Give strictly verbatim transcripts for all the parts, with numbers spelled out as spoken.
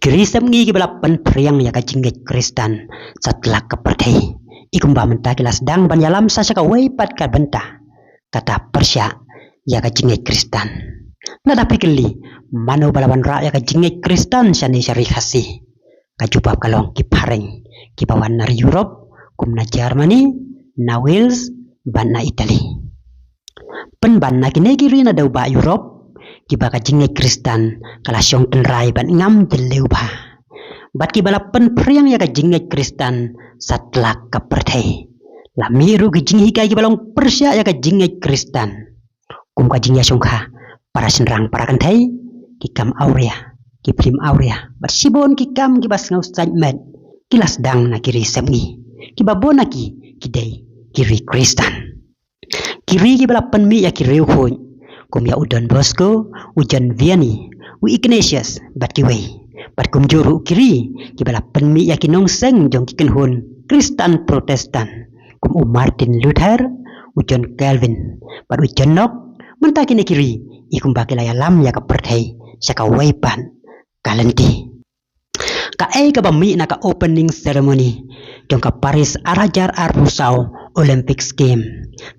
Ki ri sepngi kiba la pynphriang ïa ka jingngeit Khristan satlak ka pyrthei, i kumba mynta ki la sdang ban ïalam sa sha kawei pat ka bynta, kata pyrshah ïa ka jingngeit Khristan. Lada phi kylli, mano ba la wanrah ïa ka jingngeit Khristan shane sha ri Khasi? Ka jubab ka long ki phareng kiba wan na ri Europe, kum na Germany, na Wales bad na Italy. Pynban na kine ki ri na dewbah Europe, kiba ka jingngeit Khristan ka la shong tynrai bad ngam jylliew bha, bad kiba la pynphriang ïa ka jingngeit Khristan satlak ka pyrthei. La mih ruh ki jinghikai kiba long pyrshah ïa ka jingngeit Khristan, kum ka jingïashongkha para shynrang para kynthei, ki kam awria, ki phlim awria bad shibun ki kam kiba sngew sait met, ki la sdang na ki ri sepngi, kiba bun na ki ki dei ki ri Khristan. Ki ri kiba la pynmih ïa ki riewkhuid, kum ïa u Don Bosco, u John Vianney, u Ignatius bad kiwei, bad kumjuh ruh ki ri kiba la pynmih ïa ki nongseng jong ki kynhun Khristan Protestan, kum u Martin Luther, u John Calvin bad u John Knox. Mynta kine ki ri i kumba ki la ïalam ïa ka pyrthei sha kawei pat ka lynti. Kaei kaba mih na ka opening ceremony jong ka Paris ar hajar arphew saw Olympics Game,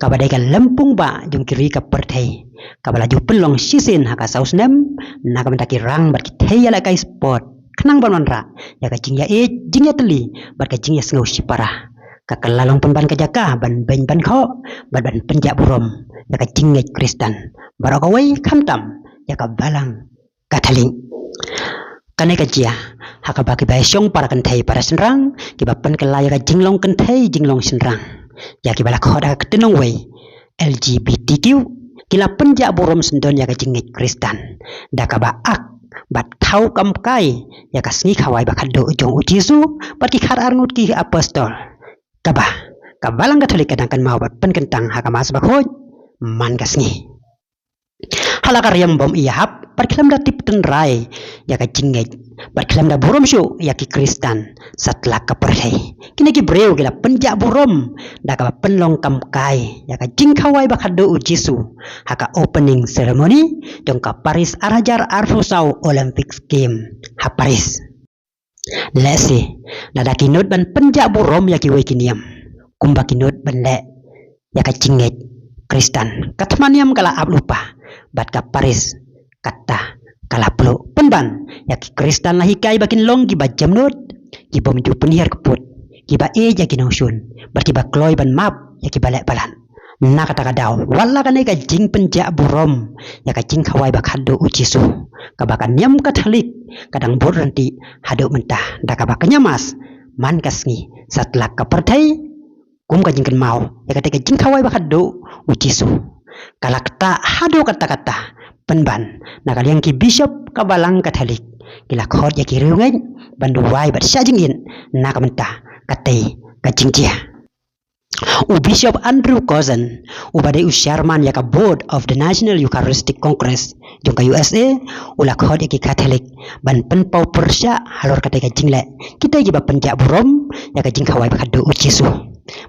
kaba dei ka lympung bah jong ki ri ka pyrthei, kaba la ju pynlong shisien ha ka saw snem na ka bynta ki rang bad ki thei ïalehkai sport, khnang ban wanrah ïa ka jingïaid, jingïatylli bad ka jingïasngew shipara. Ka kylla long pynban ka jaka ban beiñ ban khoh bad ban pynjah burom ïa ka jingngeit Khristan, baroh kawei, khamtam ïa ka Balang Katholik. Kane ka jia ha kaba kiba ïashong para kynthei para shynrang kiba pynkylla ïa ka jinglong kynthei jinglong shynrang, ïa kiba la khot ha ka ktien nongwei L G B T Q, ki la pynjah burom syndon ïa ka jingngeit Khristan da kaba ak bad thaw kam kai ïa ka sngi khawai ba khatduh jong u Jisu bad ki khatar ngut ki apostol, kaba ka Balang Katholik ka dang kynmaw bad pynkyntang ha ka Mass bakhuid man ka sngi. Ha la ka riam bym ïahap bad khlem da tip tynrai ïa ka jingngeit bad khlem da burom shuh ïa ki Khristan satlak ka pyrthei, kine ki briew ki la pynjah burom da kaba pynlong kam kai ïa ka jingkhawai ba khatduh u Jisu ha ka opening ceremony jong ka Paris ar hajar arphew saw Olympics Game ha Paris. Lehse lada ki nud ban pynjah burom ïa kiwei ki niam kumba ki nud ban leh ïa ka jingngeit Khristan, ka thma niam ka la ap lypa bad ka Paris kata ka la pluh. Pynban ïa ki Khristan la hikai ba kin long kiba jemnud, ki bym ju pynhiar kput, kiba ïeit ïa ki nongshun bad kiba kloi ban map ïa kiba leh palat. Na kata ka daw, wat la kane ka jingpynjah burom ïa ka jingkhawai ba khatduh u Jisu, kaba ka niam Katholik ka dang bud ryntih haduh mynta da kaba kñia Mass man ka sngi satlak ka pyrthei, kum ka jingkynmaw ïa kata ka jingkhawai ba khatduh u Jisu, ka la ktah haduh katta katta. Pynban na ka liang ki bishop ka Balang Katholik ki la khot ïa ki riewngeit ban duwai bad shah jingit na ka bynta katei ka jingjia. U Bishop Andrew Cozzens, uba dei u chairman ïa ka Board of the National Eucharistic Congress jong ka U S A, u la khot ïa ki Katholik ban pynpaw pyrshah halor katei ka jingleh, kitei kiba pynjah burom ïa ka jingkhawai ba khatduh u Jisu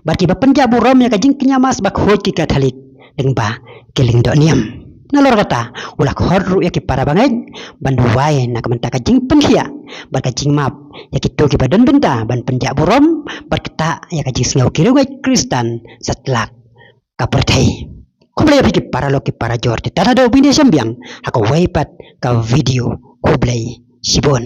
bad kiba pynjah burom ïa ka jingkñia Mass bakhuid ki Katholik lyngba ki lyngdoh niam. Nalor kata, u la khot ruh ïa ki para bangeit ban duwai na ka bynta ka jingpynkhiah bad ka jingmap ïa kito kiba don bynta ban pynjah burom bad ktah ïa ka jingsngew ki riewngeit Khristan satlak ka pyrthei. Khublei ïa phi ki paralok ki parajor, te tang haduh ban ïashem biang ha kawei pat ka video. Khublei shibun.